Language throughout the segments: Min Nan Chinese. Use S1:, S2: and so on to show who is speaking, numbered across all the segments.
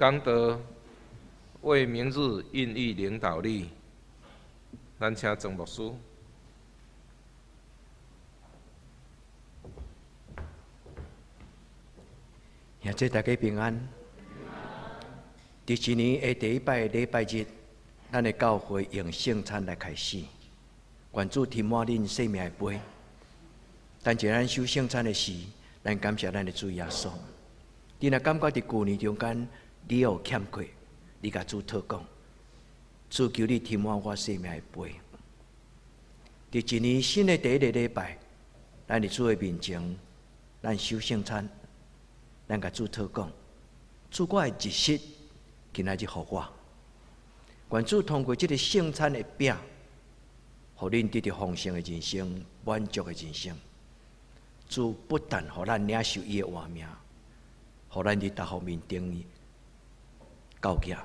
S1: 講道為明日孕育領導力，咱請曾牧師。
S2: 兄弟大家平安。佇一年的第一擺禮拜日，咱的教會用聖餐來開始，願主添滿恁生命的杯。等一下咱守聖餐的時，咱感謝咱的主耶穌。你若感覺佇舊年中間你有欠缺，你共主禱告，主求你添滿我生命的杯。佇一年新的第一個禮拜，咱佇主的面前，咱守聖餐，咱共主禱告，主我的日食，今仔日予我。願主通過這个聖餐的餅，予恁得著豐盛的人生、滿足的人生。主不但予咱領受伊的活命，予咱佇逐方面頂教養。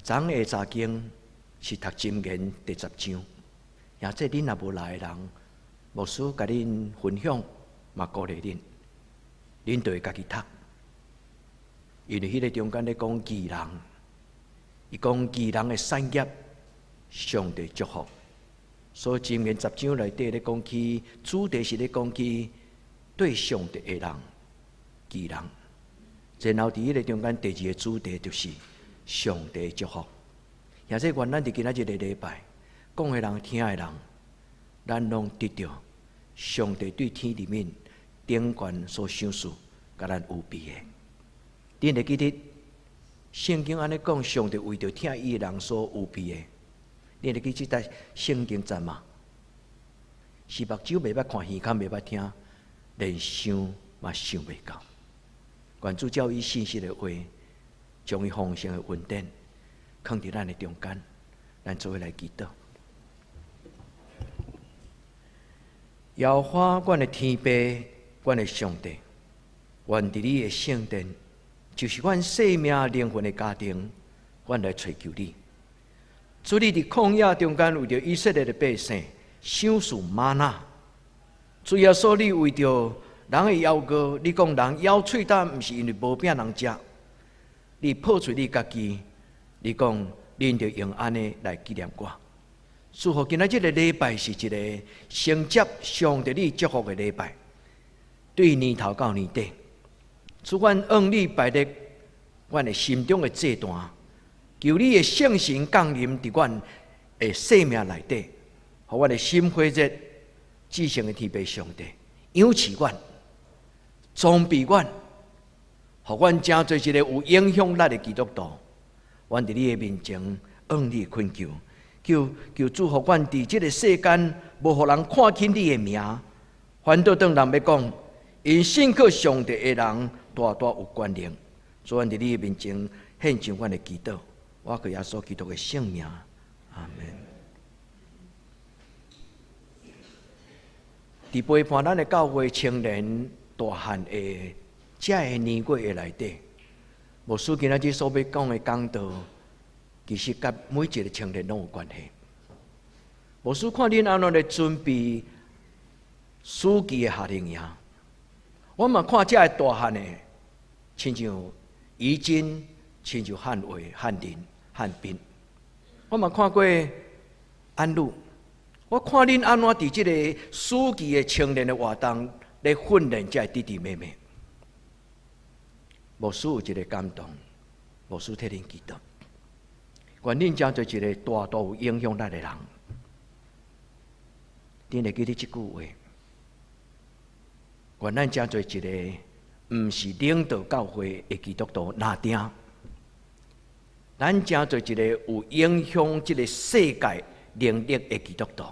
S2: 昨昏的查經是讀箴言第10章，也這恁若無來的人，牧師共恁分享，嘛鼓勵恁，恁就會家己讀。因為彼个中間咧講義人，伊講義人的產業，上帝祝福。所以箴言十章內底咧講起，主題是咧講起對上帝的人，義人。然後佇彼个中間第二个主題就是上帝的祝福。也這願咱佇今仔日個禮拜，講的人、聽的人，咱攏得著上帝對天裡面頂懸所賞賜，共咱預備的。恁會記得聖經按呢講，上帝為著疼伊的人所預備的。恁會記這節聖經節嗎？是目睭袂捌看，耳孔袂捌聽，連想嘛想袂到。願主照伊信實的話，將伊豐盛的恩典囥佇咱的中間，咱做伙來祈禱。耶和華，阮的天父，阮的上帝，願佇你的聖殿，就是阮生命靈魂的家庭，阮來揣求你。主，你佇曠野中間為著以色列的百姓賞賜嗎哪。主耶穌，你為著人的枵餓，你講人枵喙焦，毋是因為無餅通食。你破碎你家己，你講恁著用按呢來紀念我。祝福今仔這个禮拜是一个承接上帝你祝福的禮拜，對年頭到年底，主阮向你擺列阮的心中的祭壇，求你的聖神降臨佇阮的生命內底，予阮的心火熱，至聖的天父上帝養飼阮，裝備阮，予阮成做一个有影響力的基督徒。阮佇你的面前向你懇求，求求主予阮佇這个世間無予人看輕你的名，反倒當人欲講，𪜶信靠上帝的人大大有權能。主，阮佇你的面前獻上阮的祈禱，我靠耶穌基督的聖名，阿們。佇陪伴咱的教會青年大漢的這个年月的內底，牧師今仔日所欲講的講道，其實佮每一个青年攏有關係。牧師看恁按怎咧準備暑期的夏令營，我嘛看這个大漢的，親像怡珍，親像漢偉、漢林、漢斌，我嘛看過安魯，我看恁按怎佇這个暑期的青年的活動咧訓練這个弟弟妹妹。牧師有一个感動，牧師替恁祈禱，願恁成做一个大大有影響力的人。恁會記得這句話？願咱成做一个毋是領導教會的基督徒，若定咱成做一个有影響這个世界能力的基督徒。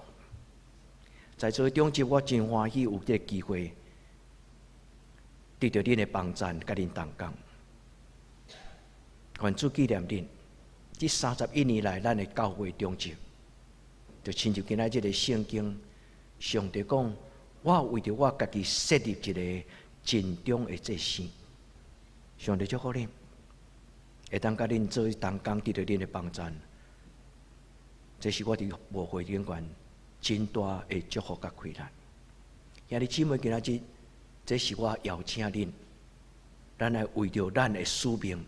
S2: 在座中集，我真歡喜有這个機會得著恁的幫贊，佮恁同工。願主紀念恁，這31年來，咱的教會中集，就親像今仔這个聖經，上帝講，我為著我家己設立一个盡忠的祭司。上帝祝福恁，會當佮恁做同工，得著恁的幫贊。這是我佇牧會頂懸真大的祝福佮快樂。兄弟姊妹，今仔日，這是我邀請恁，咱愛為著咱的使命，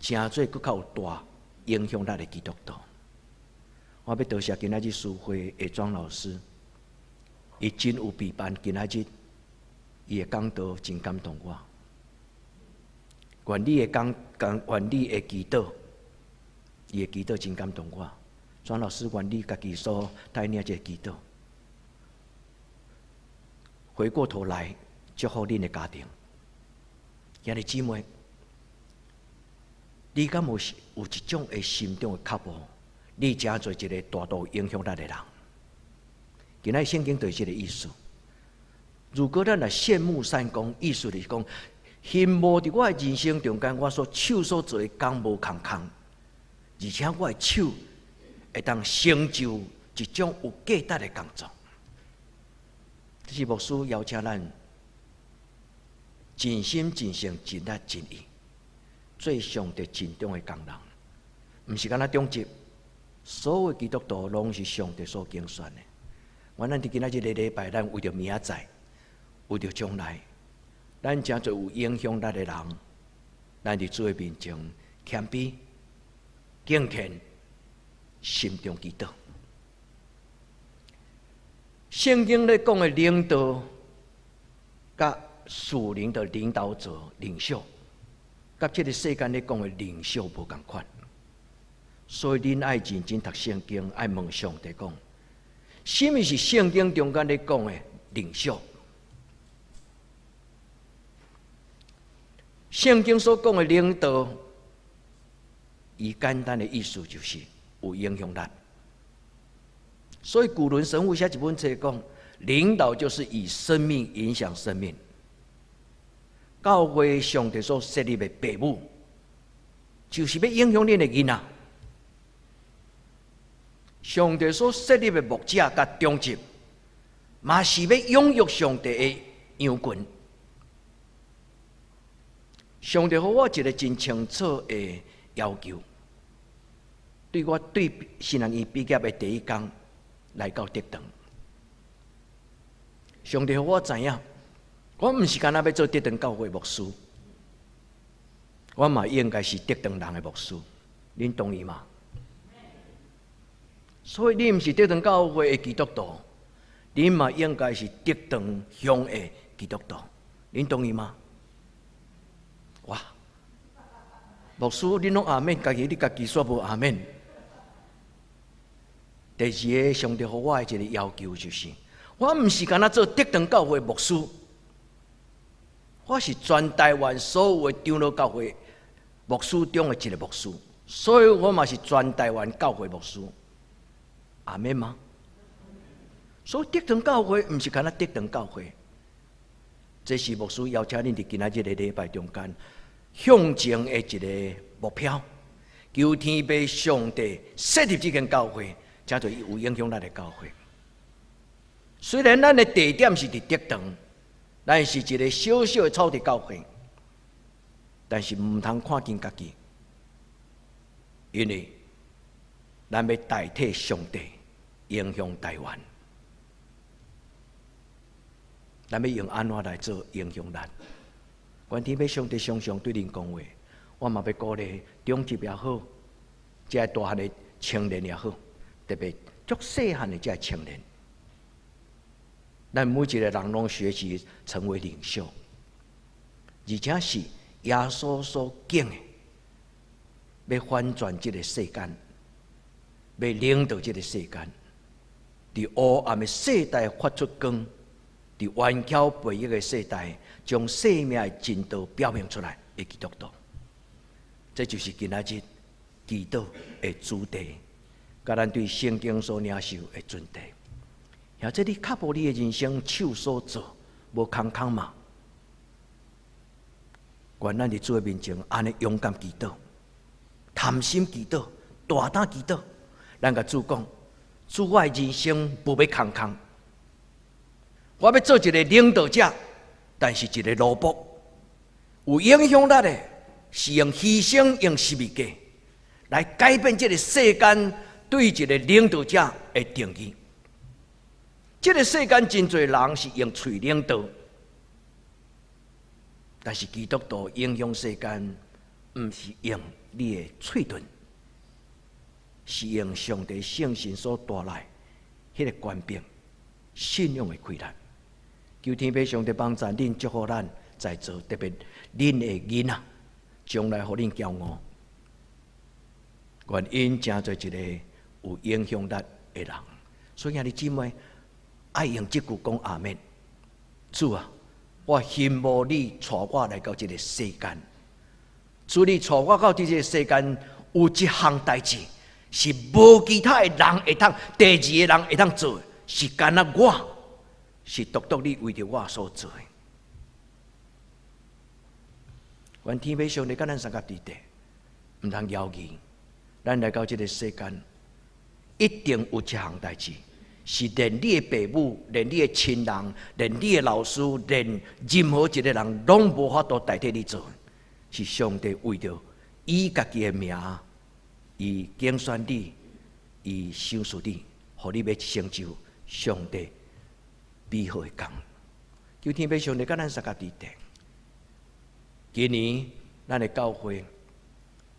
S2: 成做閣較有大影響力的基督徒。我欲多謝今仔日司會的莊老師，伊真有備辦今仔日伊的講道真感動我。願你的講講，願你的祈禱，伊的祈禱真感動我。莊老師，願你家己所帶領這个祈禱，回過頭來祝福恁的家庭。兄弟姊妹，你敢有有一種的心中的渴慕？你成做一个大度影響力的人。今仔聖經就是這个意思。如果咱來羨慕善工，意思就是講，羨慕佇我的人生中間，我所手所做的工無空空，而且我的手會當成就一種有價值的工作。這是牧師邀請咱盡心盡性盡力盡意，做上帝盡忠的工人，毋是干焦長執。所有基督徒攏是上帝所揀選的。願咱佇今仔這个禮拜，咱為著明仔載，為著將來，咱成做有影響力的人，咱佇主的面前謙卑、敬虔、心中祈禱。聖經咧講的領導，佮屬靈的領導者、領袖，佮這个世間咧講的領袖無仝款。所以恁愛認真讀聖經，愛問上帝講，啥物是聖經中間咧講的領袖？聖經所講的領導，伊簡單的意思就是有影響力。所以古倫神父寫一本冊講，領導就是以生命影響生命。教會上帝所設立的父母，就是欲影響恁的囡仔。上帝所設立的牧者佮長執，嘛是欲養育上帝的羊群。上帝予我一个真清楚的要求，對我對神學院畢業的第一工來到竹塘。上帝予我知影，我毋是干焦欲做竹塘教會牧師，我嘛應該是竹塘人的牧師，恁同意嗎？所以你毋是竹塘教會的基督徒，恁嘛應該是竹塘鄉的基督徒，恁同意嗎？哇！牧師，恁攏阿們，家己你家己煞無阿們。第二个，上帝予我的一个要求就是，我毋是干焦做竹塘教會牧師，我是全台灣所有的長老教會牧師中的一个牧師，所以我嘛是全台灣教會牧師。阿們嗎？所以竹塘教會毋是干焦竹塘教會，這是牧師邀請恁佇今仔這个禮拜中間向前的一个目標，求天父上帝設立這間教會，成做有影響力的教會。雖然咱的地點是佇竹塘，咱是一个小小的草地教會，但是毋通看輕家己，因為咱欲代替上帝影響台灣，咱欲用按怎來做影響力？願天父上帝常常對恁講話，我嘛欲鼓勵長執也好，這个大漢的青年也好，特別足細漢的這个青年，咱每一个人攏學習成為領袖，而且是耶穌所揀的，欲翻轉這个世間，欲領導這个世間，佇黑暗的世代發出光，佇頑巧悖逆的世代，將生命的真道表明出來的基督徒，這就是今仔日祈禱的主題，佮咱對聖經所領受的真諦。或者你確保你的人生手所做無空空嘛？願咱佇主的面前，按呢勇敢祈禱，貪心祈禱，大膽祈禱。咱共主講，主，我的人生無欲空空，我欲做一个領導者，但是一个奴僕，有影響力的，是用犧牲、用十字架來改變這个世間對一个領導者的定義。這个世間真濟人是用喙領導，但是基督徒影響世間，毋是用你的喙唇，是用上帝聖神所帶來彼个權柄、信仰的氣力。求天父上帝幫助恁，祝福咱在座，特別恁的囡仔，將來予恁驕傲，願𪜶成做一個有影響力的人。所以兄弟姊妹，愛用這句講阿們。主啊，我羨慕你帶我來到這个世間。主，你帶我到這个世間，有一項代誌是無其他的人會當，第二个人會當做的，是干焦我，是獨獨你為著我所做的。願天父上帝佮咱相佮佇底，毋通猶豫。咱來到這个世間，一定有一項代誌，是連你的爸母、連你的親人、連你的老師、連任何一个人攏無法度代替你做，是上帝為著伊家己的名，伊揀選你，伊賞賜你，予你欲成就上帝美好的工。求天父上帝佮咱相佮佇底。今年咱的教會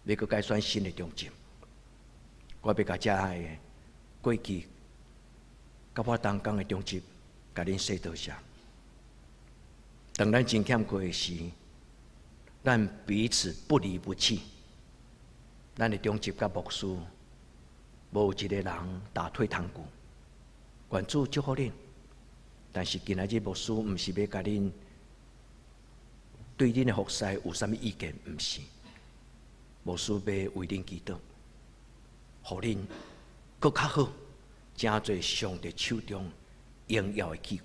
S2: 欲閣改選新的長執，我欲共遮的過去佮我同工的長執，共恁說多謝。當咱真欠缺的時，咱彼此不離不棄。咱的長執佮牧師，無一个人打退堂鼓。願主祝福恁。但是今仔日牧師毋是欲共恁對恁的服侍有啥物意見？毋是，牧師欲為恁祈禱，予恁閣較好，成做上帝手中榮耀的器具。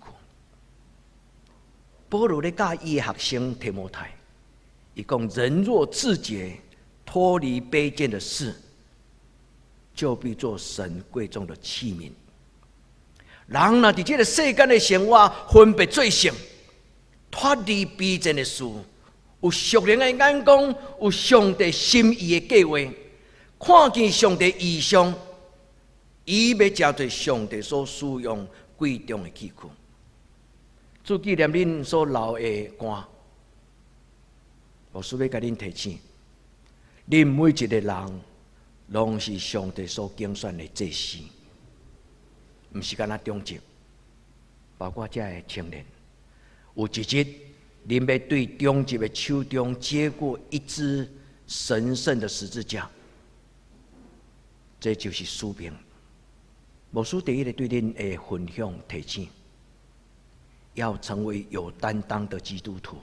S2: 保羅咧教伊的學生提摩太，伊講：人若自潔，脫離卑賤的事，就必做神貴重的器皿。人若佇這个世間的生活分別做聖，脫離卑賤的事，有屬靈的眼光，有上帝心意的計劃，看見上帝異象，伊欲成做上帝所使用貴重的器具。主紀念恁所流的汗，牧師欲共恁提醒，恁每一个人攏是上帝所揀選的祭司，毋是干焦長執，包括遮的青年。有一日，恁欲對長執的手中接過一支神聖的十字架，這就是使命。牧師第一个對恁的分享提醒，要成為有擔當的基督徒。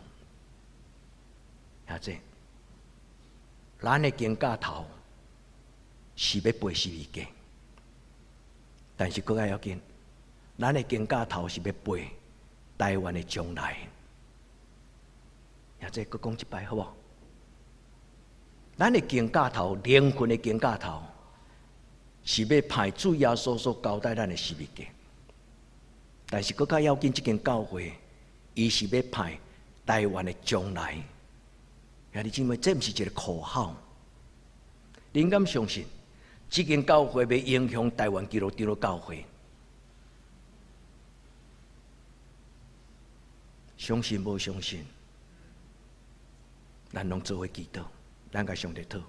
S2: 兄弟，咱的經架頭是欲背十字架，但是閣較要緊，咱的經架頭是欲背台灣的將來。兄弟，閣講一擺好無？咱的經架頭，靈魂的經架頭，是欲背主耶穌所交代咱的十字架。但是閣較要緊，這間教會，伊是欲背台灣的將來。兄弟姊妹，這毋是一个口號。恁敢相信，這間教會欲影響台灣基督長老教會？相信無相信？咱攏做伙祈禱，咱共上帝討，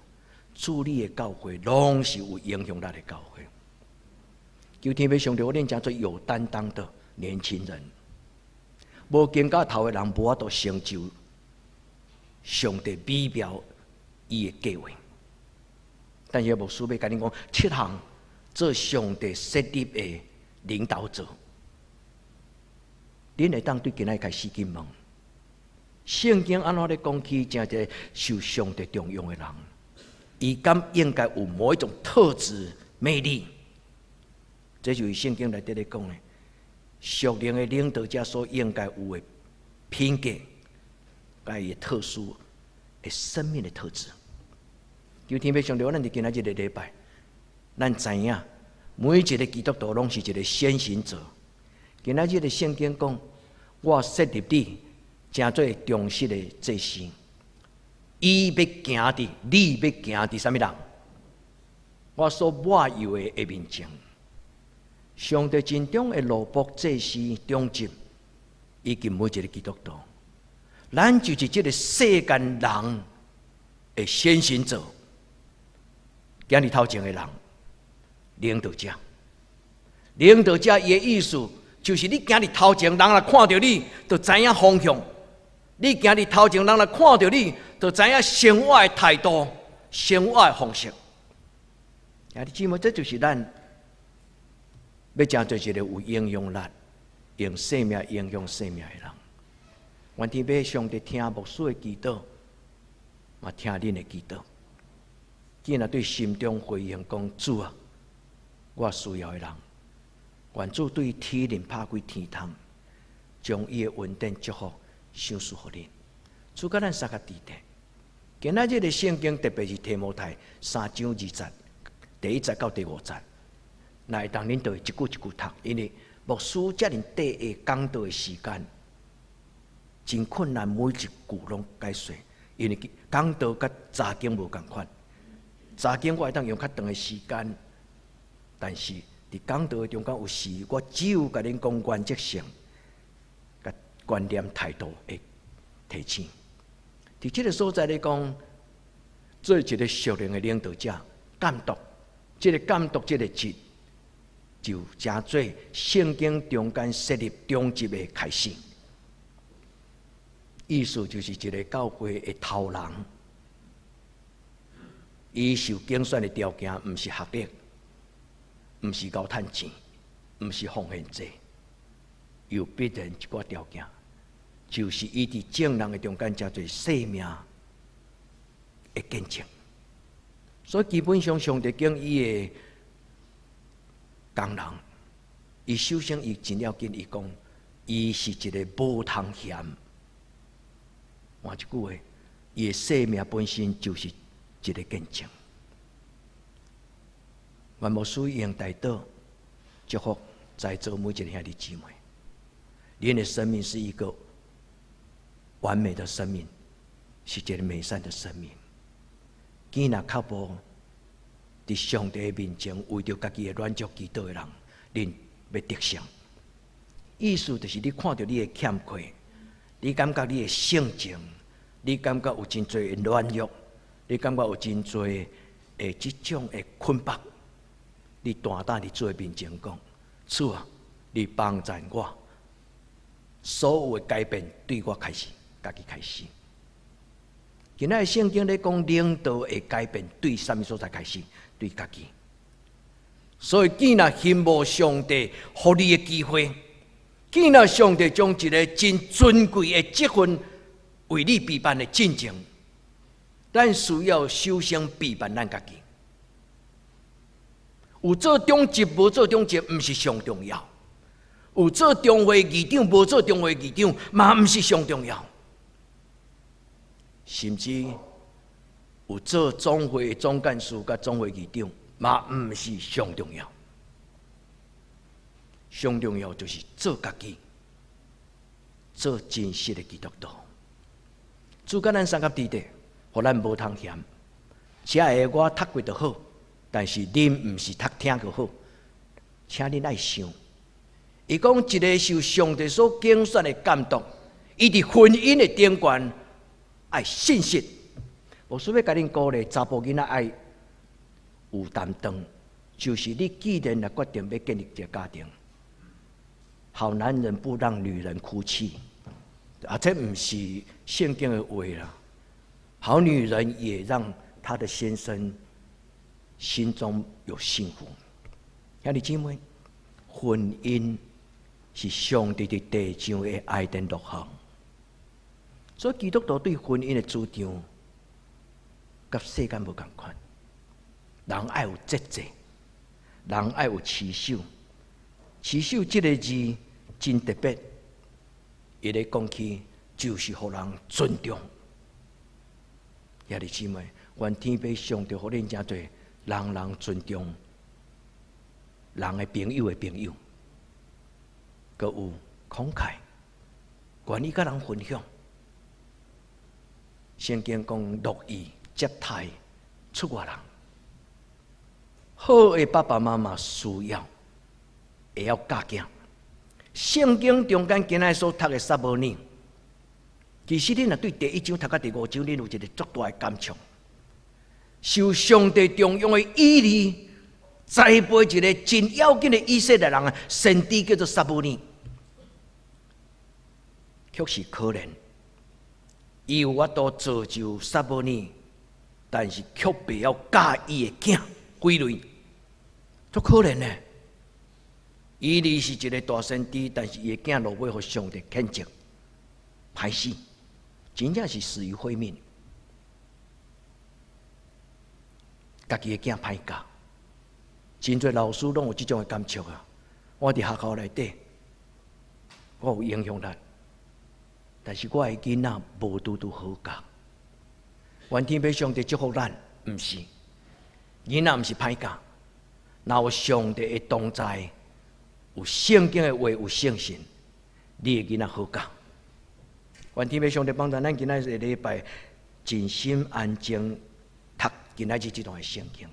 S2: 主你的教會攏是有影響力的教會。求天父上帝，予恁成做有擔當的年輕人。無經架頭的人，無法度成就上帝美妙伊的計劃。但是牧師欲共恁講，七項做上帝設立的領導者，恁會當對今仔日開始去問：聖經按怎咧講起，成一个受上帝重用的人，伊敢應該有某一種特質魅力？這就是聖經內底咧講的，屬靈的領導者所應該有的品格，佮伊的特殊的生命的特質。求天父上帝，咱佇今仔這个禮拜，咱知影每一个基督徒攏是一个先行者。今仔日的聖經講，我設立你，成做忠實的祭司。伊欲行佇，你欲行佇啥物人？我所抹油的的面前，上帝真重的奴僕祭司長執，以及每一个基督徒，咱就是這个世間人的先行者，行佇頭前的人，領導者。領導者伊的意思就是你行佇頭前，人若看著你，就知影方向；你行佇頭前，人若看著你，就知影生活的態度、生活的方式。兄弟姊妹，這就是咱欲成做一个有影響力、用生命影響生命的人。願天父上帝聽牧師的祈禱，嘛聽恁的祈禱。既然對心中回應講，主啊，我需要的人，願主對天靈拍開天窗，將伊的恩典祝福賞賜予恁。主佮咱相佮佇咧。今仔日的聖經特別是提摩太三章二節，第一節到第五節，若會當恁就會一句一句讀，因為牧師遮爾短的講道的時間，真困難，每一句攏解說，因為講道佮查經無仝款。查經我會當用較長的時間，但是佇講道的中間有時，我只有共恁講原則性、佮觀念態度的提醒。佇這个所在來講，做一个屬靈的領導者、監督，這个監督這个職，就成做聖經中間設立長執的開始。意思就是一个教會的頭人，伊受揀選的條件，毋是學歷，毋是𠢕趁錢，毋是奉獻者，有必然一寡條件，就是伊佇眾人的中間成做生命的見證。所以基本上，上帝揀伊的工人，伊首先伊真要緊，伊講，伊是一个無通嫌。換一句話，伊的生命本身就是一个見證。願牧師用代禱祝福在座每一个兄弟姊妹。恁的生命是一個完美的生命，是一个美善的生命。囝若較無佇上帝面前為著家己的軟弱祈禱的人，恁欲得勝。意思就是你看著你的欠缺，你感覺你的性情，你感覺有真濟的軟弱，你感覺有真濟的這種的捆綁，你大膽佇主的面前講：主啊，你幫贊我，所有的改變對我開始，家己開始。今仔日聖經咧講領導的改變對啥物所在開始？對家己。所以，既若羨慕上帝予你的機會，既若上帝將一个真尊貴的職分為你備辦的進前，咱需要首先備辦咱家己。有做長執無做長執，毋是上重要；有做中會議長無做中會議長，嘛毋是上重要。甚至有做總會的總幹事佮總會議長，嘛毋是上重要。上重要就是做家己，做真實的基督徒。主佮咱相佮佇咧，予咱無通嫌。遮的我讀過就好，但是恁毋是讀聽就好，請恁愛想。伊講一个受上帝所揀選的監督，伊佇婚姻的頂懸愛信實。我需欲共恁鼓勵，查埔囡仔愛有擔當，就是你既然若決定欲建立一个家庭，好男人不讓女人哭泣，啊，這毋是聖經的話啦。好女人也讓她的先生心中有幸福。兄弟姊妹，婚姻是上帝佇地上的伊甸樂園，所以基督徒對婚姻的主張，佮世間無仝款。人愛有節制，人愛有持守。持守這个字真特別，伊咧講起就是予人尊重。兄弟姊妹，願天父上帝予恁成做人人尊重人的朋友的朋友，閣有慷慨，願意佮人分享。聖經講樂意接待出外人，好的爸爸媽媽需要會曉教囝。聖經中間今仔所讀的撒母耳，其實恁若對第一章讀到第五章，恁有一個足大的感觸。受上帝重用的以利，栽培一個真要緊的以色列人啊，先知叫做撒母耳，卻是可憐。伊有法度造就撒母耳，但是卻袂曉教伊的囝腓雷，足可憐呢。以利是一個大先知，但是伊的囝落尾予上帝譴責，歹死，真正是死於非命。家己的囝歹教，真濟老師攏有這種的感觸啊！我佇學校內底，我有影響力，但是我的囡仔無拄拄好教。願天父上帝祝福咱，毋是囡仔毋是歹教，若有上帝的同在，有聖經的話，有聖神，你的囡仔好教。願天父上帝幫助咱今仔日禮拜盡心安靜讀今仔日這段的聖經。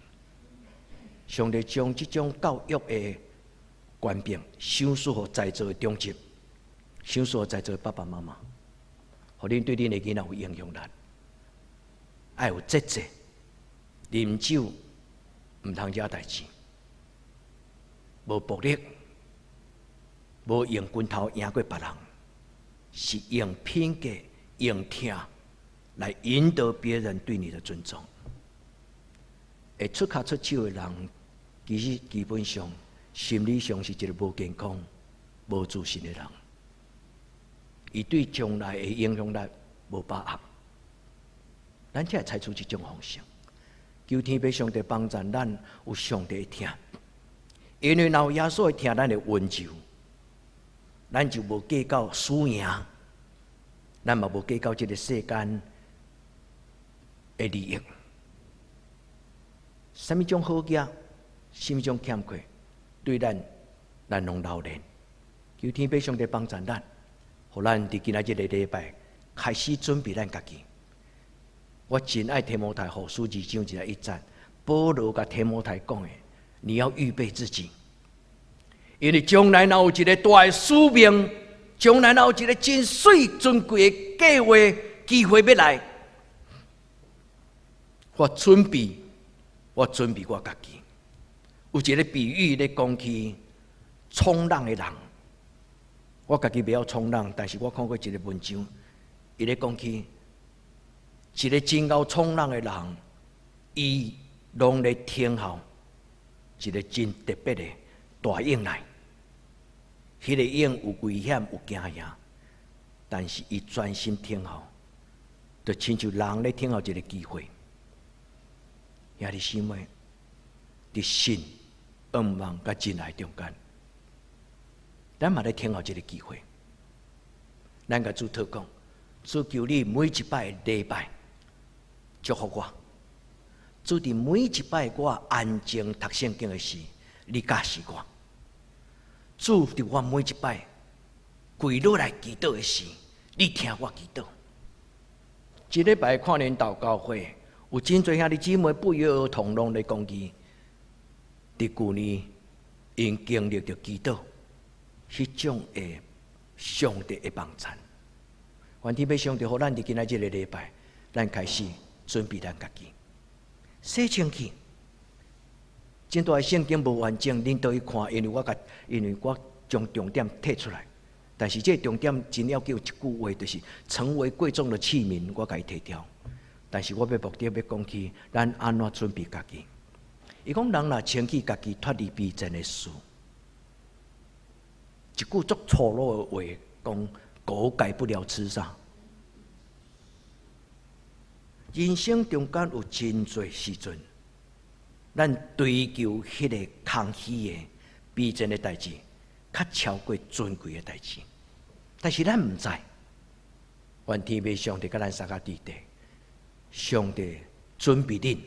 S2: 上帝將這種教育的權柄賞賜予在座的長執，賞賜予在座的爸爸媽媽，予恁對恁的囡仔有影響力，愛有節制，啉酒毋通惹代誌，無暴力，無用拳頭贏過別人，是用品格、用疼來贏得別人對你的尊重。會出跤出手的人，其實基本上心理上是一個無健康、無自信的人。伊對將來的影響力無把握。咱才會採取這種方式，求天父上帝幫助咱有上帝的疼，因為若有耶穌的疼，咱會溫柔，咱就無計較輸贏，咱嘛無計較這個世間的利益。啥物種好額，啥物種欠缺，對咱咱攏留戀。求天父上帝幫助咱，予咱佇今仔這個禮拜開始準備咱家己。我真愛提摩太後書二章21節，保羅共提摩太講的，你要預備自己，因為將來若有一個大的使命，將來若有一個真媠尊貴的計劃機會欲來，我準備，我準備我家己。有一個比喻咧講起衝浪的人，我家己袂曉衝浪，但是我看過一個文章，伊咧講起一個真𠢕衝浪的人，伊攏咧聽候一個真特別的大湧來，彼個湧有危險有驚嚇，但是伊專心聽候，就親像人咧聽候一個機會。兄弟姊妹，佇信、願望佮真愛中間，咱嘛咧聽候這個機會。咱共主禱告，主求你每一擺禮拜祝福我。主佇每一擺我安靜讀聖經的時，你教示我。主佇我每一擺跪落來祈禱的時，你聽我祈禱。這禮拜跨年禱告會，有真濟兄弟姊妹不約而同攏咧講起，佇舊年𪜶經歷著祈禱，彼種的上帝的幫贊。願天父上帝予咱佇今仔這個禮拜，咱開始準備咱家己，洗清氣。真大的聖經無完整，恁倒去看，因為我將重點提出來。但是這個重點真要緊，有一句話就是成為貴重的器皿，我共伊提掉。但是我欲目的欲講起，咱按怎準備家己？伊講人若清氣家己脫離卑賤的事，一句足粗魯的話，講狗改不了吃啥。人生中間有真濟時陣，咱追求彼個空虛的卑賤的代誌，較超過尊貴的代誌。但是咱毋知，願天父上帝佮咱相佮佇咧，上帝準備恁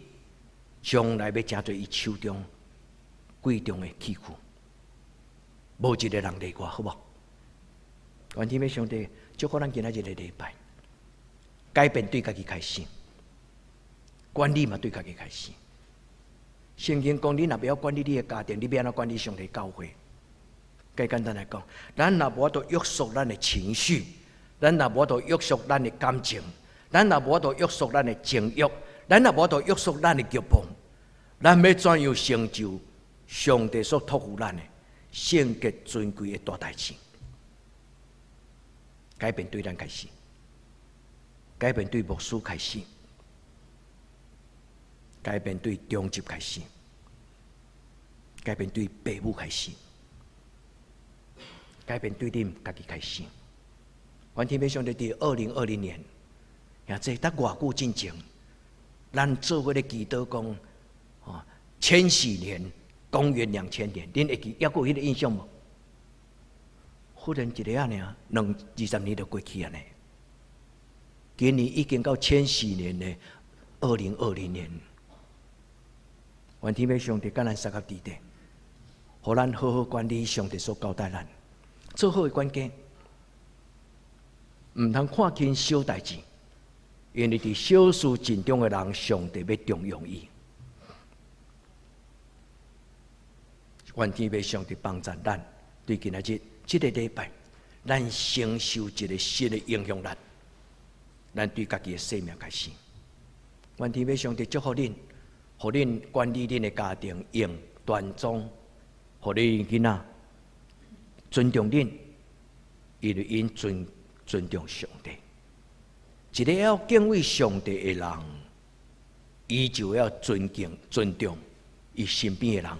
S2: 將來欲成做伊手中貴重的器具，無一個人例外，好無？願天父上帝祝福咱今仔日個禮拜，改變對家己開始，管理嘛對家己開始。聖經講，你若袂曉管理你的家庭，你欲按怎管理上帝教會？較簡單來講，咱若無法度約束咱的情緒，咱若無法度約束咱的感情，咱若無法度約束咱的情慾，咱若無法度約束咱的欲望，咱欲怎樣成就上帝所託付咱的聖潔尊貴的大代誌？改變對咱開始，改變對牧師開始，改變對長執開始，改變對爸母開始，改變對恁家己開始。願天父上帝佇2020年，也這得偌久進前，咱做伙咧祈禱講，哦，千禧年，公元2000年，恁會記猶閣有彼個印象無？忽然一下仔爾，兩20年就過去啊呢。今年已經到千禧年的二零二零年，願天父上帝佮咱相佮佇咧，予咱好好管理上帝所交代咱，做好的管家，毋通看輕小代誌，因為佇小事盡忠的人，上帝欲重用伊。願天父上帝幫助咱，對今仔日這个禮拜，咱承受一个新的影響力，咱對家己的生命開始。願天父上帝祝福恁，予恁管理恁的家庭用端莊，予恁囡仔尊重恁，因為𪜶尊重上帝。一个會曉敬畏上帝的人，伊就會曉尊敬、尊重伊身邊的人。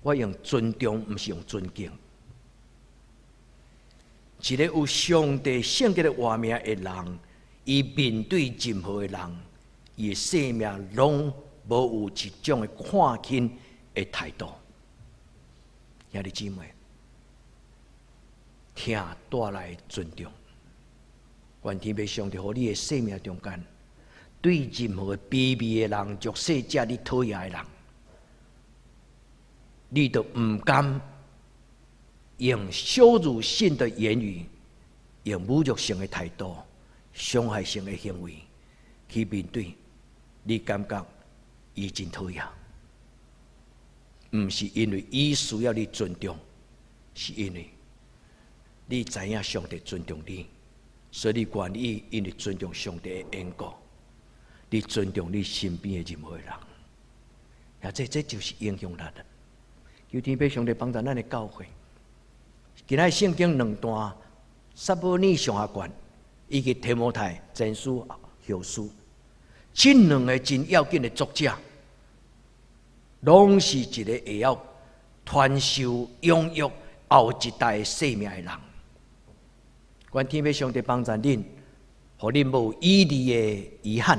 S2: 我用尊重，毋是用尊敬。一个有上帝聖潔的活命的人，伊面對任何的人，伊的生命攏無有一種的看輕的態度。兄弟姊妹，疼帶來尊重。願天父上帝予你的生命中間，對任何卑微的人、弱勢者、你討厭的人，你都毋敢用羞辱性的言語、用侮辱性的態度、傷害性的行為去面對，你感覺伊真討厭，毋是因為伊需要你尊重，是因為你知影上帝尊重你，所以你願意因為尊重上帝的緣故，你尊重你身邊的任何人。啊，這就是影響力。求天父上帝幫助咱的教會。今仔聖經兩段，撒母耳上下卷，以及提摩太前書後書，這兩个真要緊的作者，攏是一個會曉傳授養育後一代生命的人。願天父上帝幫助恁，予恁無以利的遺憾，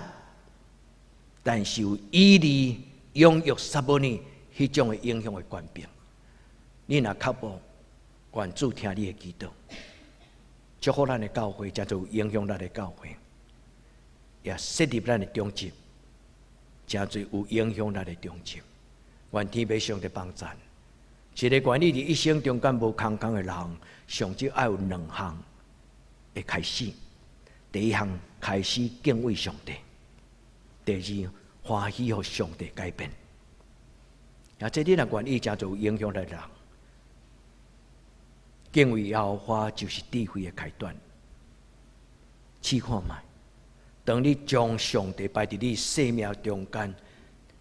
S2: 但是有以利養育撒母耳彼種的影響的權柄。你若較無，願主聽你的祈禱，祝福咱的教會，成做有影響力的教會，也設立咱的長執，成做有影響力的長執。願天父上帝幫助。一個願意佇一生中間無空空的人，上少愛有兩項的開始。第一項開始敬畏上帝，第二歡喜予上帝改變。啊，這你若願意成做有影響力的人，敬畏耶和華就是智慧的開端。試看覓，當你將上帝擺佇你生命中間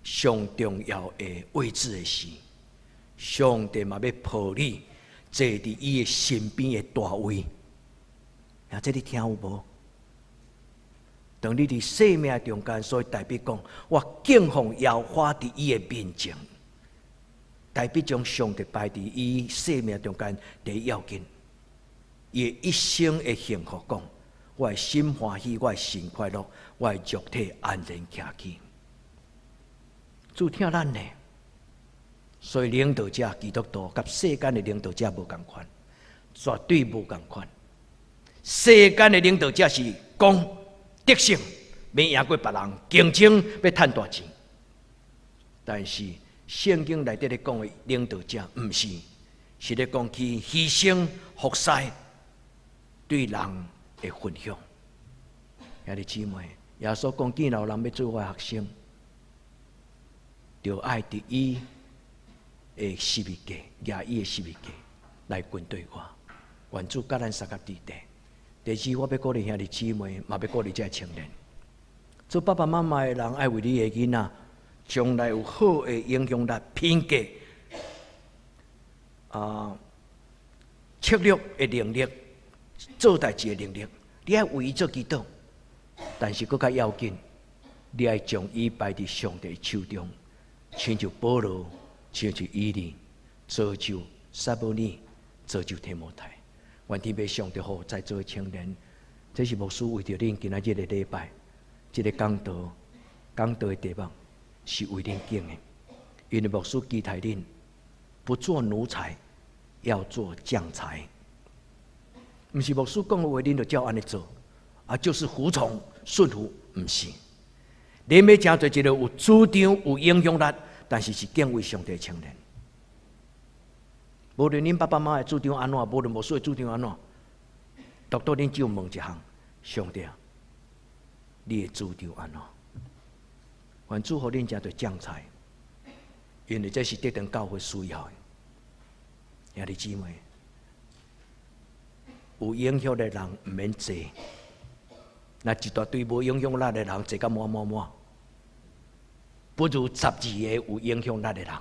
S2: 上重要的位置的時，上帝嘛欲抱你坐佇伊的身邊的大位。啊，這你聽有無？當你佇生命中間，所以大衛講，我敬奉耶和華佇伊的面前。大衛將上帝擺佇伊生命中間第一要緊，伊的一生的幸福講，我的心歡喜，我的心快樂，我的肉體安然徛起。主疼咱呢，所以領導者基督徒佮世間的領導者無仝款，絕對無仝款。世間的領導者是講得勝，欲贏過別人，競爭欲趁大錢。但是聖經內底咧講的領導者，毋是，是咧講去犧牲服侍對人的分享。兄弟姊妹，耶穌講，既然有人欲做我的學生，就愛佇伊的十字架，舉伊的十字架來跟隨我。願主佮咱相佮佇咧，第二，我欲鼓勵兄弟姊妹，嘛欲鼓勵這个青年。做爸爸媽媽的人，愛為你的囡仔將來有好的影響力、品格、策略的能力、做代誌的能力，你愛為伊做祈禱。但是閣較要緊，你愛將伊擺佇上帝手中，親像保羅、親像以利，造就撒母耳，造就提摩太。願天父上帝予在座的青年，這是牧師為著恁今仔日的禮拜，這个講道講道的題目是為恁揀的，因為牧師期待恁不做奴才，要做將才。毋是牧師講的話，恁就照按呢做，啊，就是服從順服，毋是。恁欲成做一个有主張、有影響力，但是是敬畏上帝的青年。無論恁爸爸媽媽的主張按怎，無論牧師的主張按怎，獨獨恁只有問一項：上帝，你的主張按怎？願主予恁成做將才，因為這是得當教會需要的。兄弟姊妹，有影響的人毋免濟，若一大堆無影響力的人濟甲滿滿滿，不如12個有影響力的人。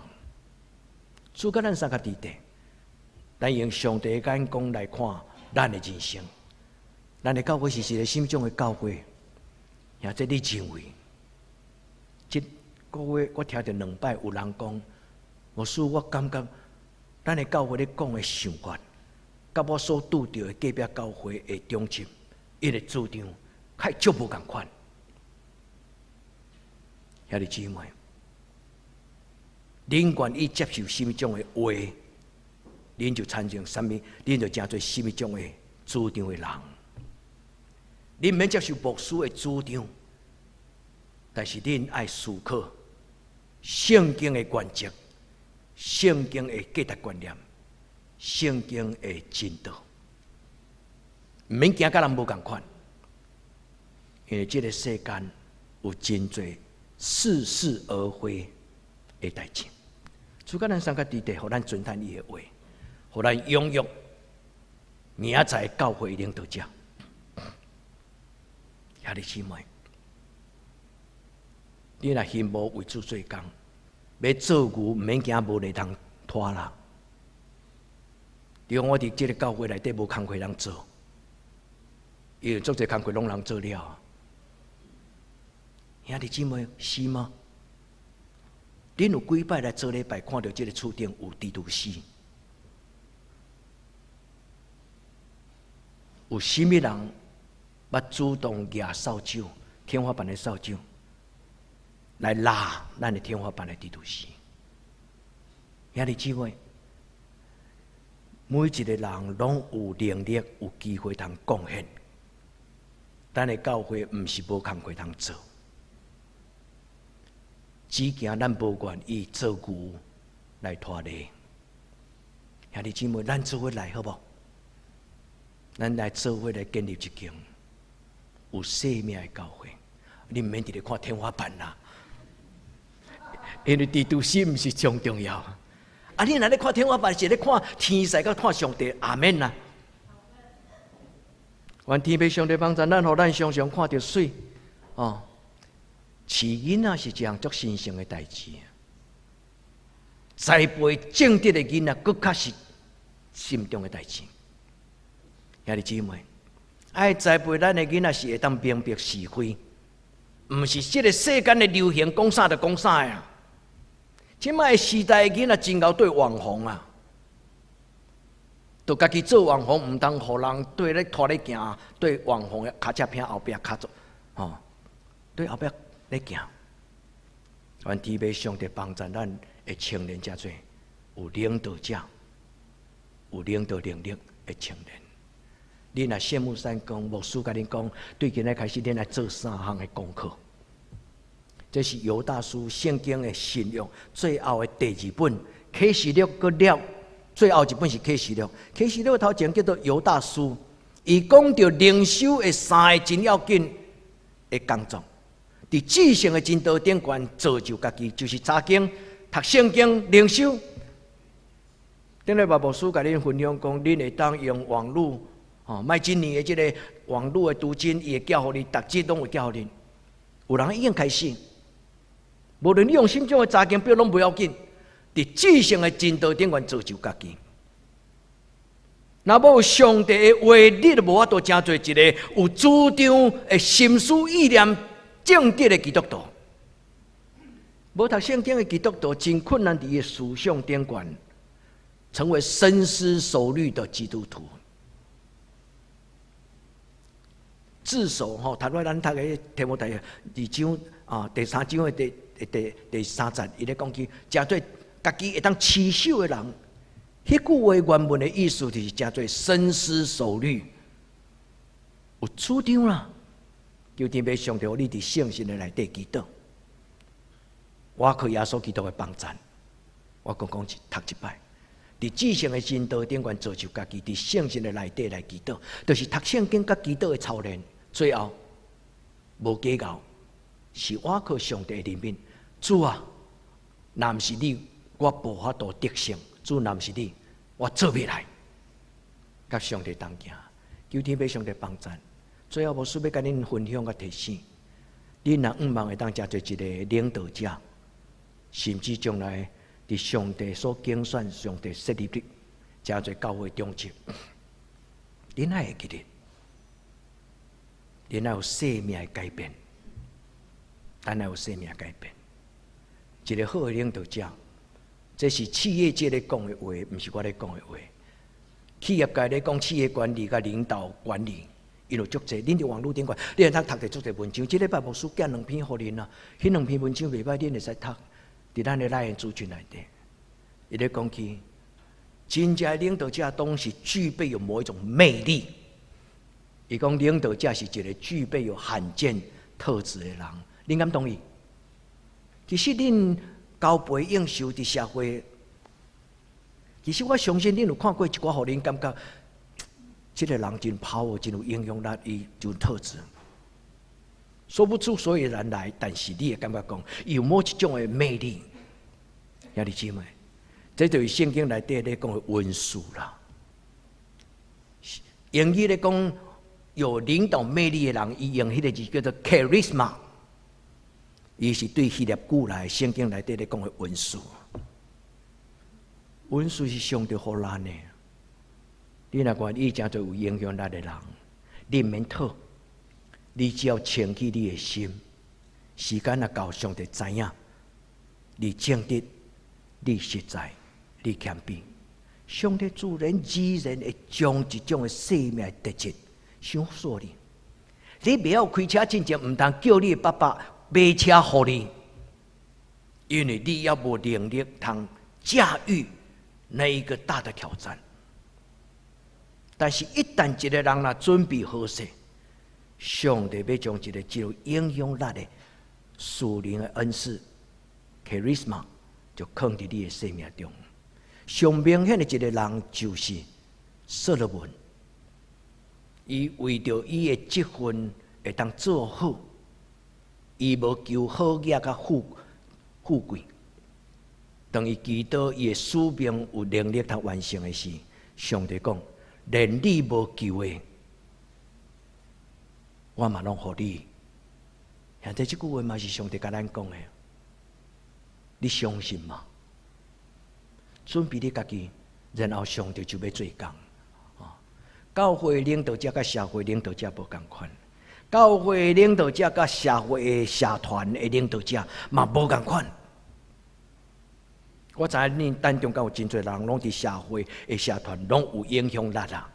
S2: 主佮咱相佮弟弟，咱用上帝的眼光來看咱的人生，咱的教會是一个啥物種的教會？或者你認為，這個月我聽著兩擺有人講，牧師，我感覺咱的教會咧講的想法，佮我所拄著的隔壁教會的中執，伊的主張，較足無仝款。兄弟姊妹，恁願意接受啥物種的話，恁就產生啥物，恁就成做啥物種的主張的人。恁免接受牧師的主張，但是恁愛思考聖經的原則、聖經的價值觀念、聖經的真道，毋免驚佮人無仝款，因為這个世間有真濟似是而非的代誌。主佮咱相佮弟弟，予咱遵行伊的話，予咱養育明仔載教會領導者。兄弟姊妹，你若心無為主做工，欲做牛毋免驚無力通拖啦。你講我佇這个教會內底無工課通做，因為足濟工課攏人做了。兄弟姊妹，是嗎？恁有幾擺來做禮拜，看著這个厝頂有蜘蛛絲？有啥物人捌主動舉掃帚，天花板的掃帚，來拉咱的天花板的蜘蛛絲？兄弟姊妹，每一个人攏有能力、有機會通貢獻。咱的教會毋是無工課通做，只驚咱無願意做牛來拖犁。兄弟姊妹，咱做伙來好無？咱來做伙來建立一間有生命的教會。你毋免佇咧看天花板啦，因為蜘蛛絲毋是上重要。啊，你若咧看天花板，是咧看天使，佮看上帝。阿們啦。願天父上帝幫助咱，予咱常常看著媠。哦，飼囡仔是一項足神聖的代誌。栽培正直的囡仔，閣較是慎重的代誌。兄弟姊妹，愛栽培咱的囡仔是會當明白是非，毋是這个世間的流行講啥就講啥啊。這擺時代的囡仔真𠢕對網紅啊，就家己做網紅，毋通予人對咧拖咧行，對網紅的跤車片後壁跤做，吼，對後壁咧行。願天父上帝幫助咱的青年遮濟有領導者、有領導能力的青年。你若羨慕三講，牧師共恁講，對今仔開始，恁來做三項的功課。這是猶大書聖經的新約最後的第二本啟示錄，閣了最後一本是啟示錄。啟示錄頭前叫做猶大書，伊講著靈修的三個真要緊的工作，佇至聖的真道頂懸造就家己，就是查經、讀聖經、靈修。頂禮拜牧師共恁分享講，恁會當用網路，吼，莫這年的這个網路的讀經，伊會寄予你，逐日攏會寄予你。有人已經開始，無論你用啥物種的查經表攏無要緊，佇至聖的真道頂懸造就家己。若無上帝的話，你就無法度成做一个有主張的心思意念正直的基督徒。無讀聖經的基督徒真困難，佇伊思想頂懸成為深思熟慮的基督徒。自守吼，頭拄仔咱讀的提摩太二章啊，第三章的第三節，伊咧講起，成做家己會當持守的人。彼句話原文的意思就是成做深思熟慮，有主張啦。求天父上帝，予你佇聖神的內底祈禱，倚靠耶穌基督的幫贊。我講講一讀一擺，佇至聖的真道頂懸造就家己，佇聖神的內底來祈禱，就是讀聖經佮祈禱的操練。最後無計較，是倚靠上帝的憐憫。主啊，若毋是你，我無法度得勝。主若毋是你，我做袂來。佮上帝同行，求天父上帝幫贊。最後，牧師欲共恁分享佮提醒，恁若向望會當成做一個領導者，甚至將來佇上帝所揀選、上帝設立的，成做教會長執，恁愛會記得，恁愛有生命的改變，咱愛有生命改變。一個好的領導者。這是企業界咧講的話，毋是我咧講的話。企業界咧講企業管理佮領導管理，伊有足濟。恁佇網路頂懸，你會當讀著足濟文章。這禮拜牧師寄兩篇予恁啊，彼兩篇文章袂歹，恁會使讀。佇咱的 LINE 資訊內底，伊咧講起，真正的領導者總是具備有某一種魅力。伊講領導者是一個具備有罕見特質的人，恁敢同意？其實恁交陪應酬佇社會，其實我相信恁有看過一寡，予恁感覺，這個人真 power，真有影響力，伊就特質，說不出所以然來，但是你會感覺講，伊有某一種的魅力。兄弟姊妹，這就是聖經內底咧講的恩賜啦。英語咧講有領導魅力的人，伊用彼個字叫做 charisma。伊是對希臘古來聖經內底咧講的恩賜，恩賜是上帝予咱的。你若願意成做有影響力的人，你毋免討，你只要清氣你的心，時間若到，上帝知影，你正直，你實在，你謙卑，上帝自然而然會將一種的生命的特質賞賜你。你袂曉開車進前，毋通叫你的爸爸買車予你，因為你猶無能力通駕馭那一個大的挑戰。但是，一旦一個人若準備好勢，上帝欲將一個具有影響力的屬靈的恩賜（charisma）就囥佇你的生命中。上明顯的一個人就是所羅門，伊為著伊的職分會當做好，伊無求好額佮富貴。當伊祈禱伊的使命有能力通完成的時，上帝講：連你無求的，我嘛攏予你。兄弟，這句話嘛是上帝共咱講的，你相信嗎？準備你家己，然後上帝就欲做工。教會領導者佮社會領導者無仝款，教會領導者佮社會的社團的領導者嘛無仝款。我知影恁當中敢有真濟人攏佇社會的社團攏有影響力啦，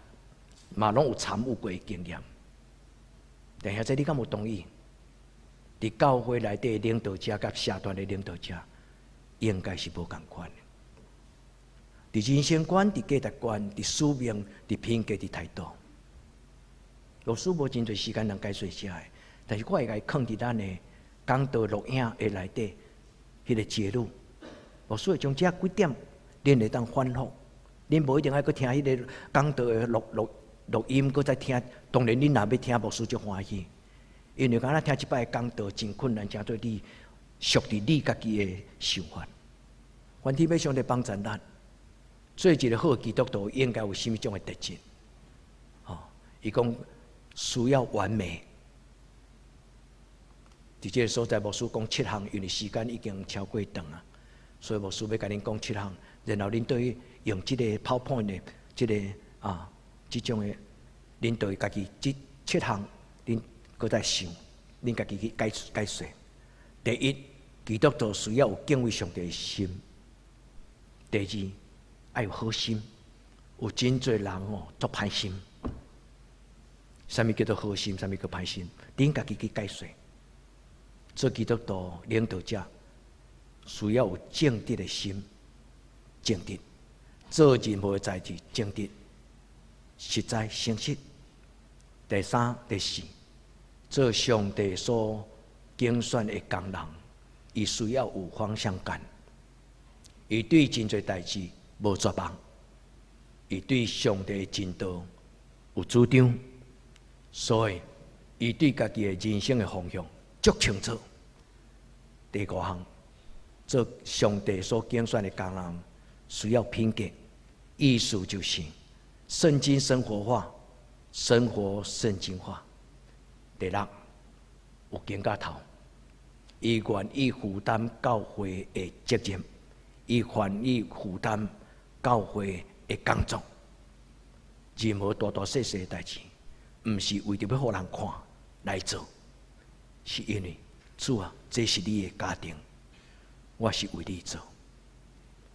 S2: 嘛攏有參與過的經驗。但兄弟，你敢有同意？佇教會內底的領導者佮社團的領導者，應該是無仝款的。佇人生觀、佇價值觀、佇使命、佇品格、佇態度，老師無真濟時間通解說這个，但是我會共伊囥佇咱的講道錄影的內底，彼個結論。老師會將這幾點，恁會當反覆，恁無一定愛閣聽彼个講道的錄音，閣再聽。當然，恁若欲聽，牧師足歡喜，因為敢若聽一擺講道真困難，成做你熟佇你家己的想法。願天父上帝幫助咱，做一個好基督徒應該有啥物種的特質？吼，伊講需要完美。佇這个所在，牧師講七項，因為時間已經超過長啊，所以牧師欲共恁講七項，然後恁對用這個 PowerPoint 的這个啊，這種的，恁對家己這七項，恁閣再想，恁家己去解解說。第一，基督徒需要有敬畏上帝的心；第二，愛有好心。有真濟人哦，足歹心。啥物叫做好心？啥物叫歹心？恁家己去解說。做基督徒領導者需要有正直的心，正直做任何的代誌，正直、實在、誠實。第三、第四，做上帝所揀選的工人，伊需要有方向感，伊對真濟代誌無絕望，伊對上帝的真道有主張，所以伊對家己的人生的方向足清楚。第五項，做上帝所揀選的工人需要品格，意思就是聖經生活化，生活聖經化。第六，有肩胛頭，伊願意負擔教會的責任，伊願意負擔教會的工作。任何大大細細的代誌，毋是為著欲予人看來做，是因為主啊，這是你的家庭，我是為你做。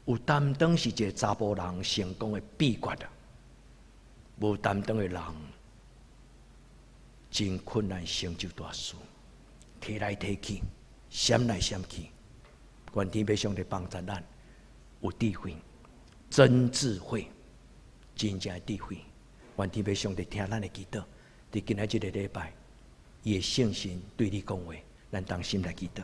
S2: 有擔當是一個查埔人成功的秘訣啊！無擔當的人，真困難成就大事，提來提去，閃來閃去。願天父上帝幫助咱有智慧，真智慧，真正的智慧。願天父上帝聽咱的祈禱，佇今仔這个禮拜，伊的聖神對你講話，咱同心來祈禱。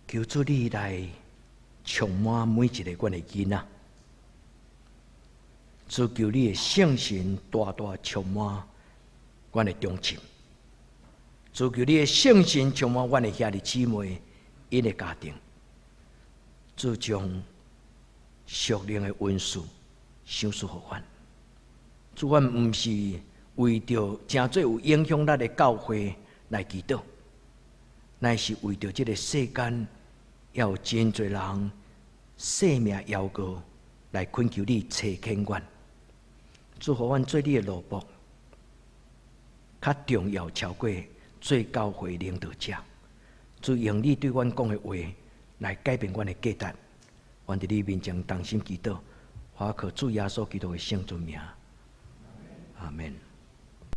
S2: 求主你來充滿每一個阮的囡仔，主求你的聖神大大充滿阮的中心，主求你的聖神充滿阮的兄弟姊妹𪜶的家庭，主將屬靈的恩賜賞賜予阮。主，阮毋是為著成做有影響力的教會來祈禱，乃是為著這个世間猶有真濟人性命遙過來懇求你差遣阮。主，予阮做你的奴僕，較重要超過做教會領導者。主用你對阮講的話來改變阮的價值。阮佇你面前同心祈禱，奉靠主耶穌基督的聖尊名，阿們。